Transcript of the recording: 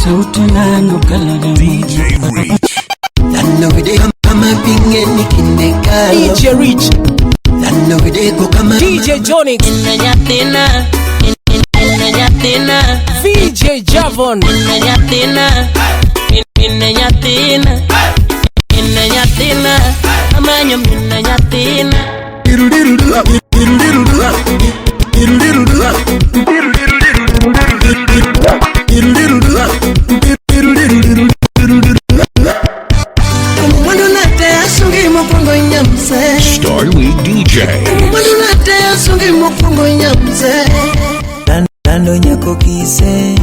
DJ Rich. DJ Rich. DJ Johnny. VJ Javon. Star League DJ. Lando nyako kise.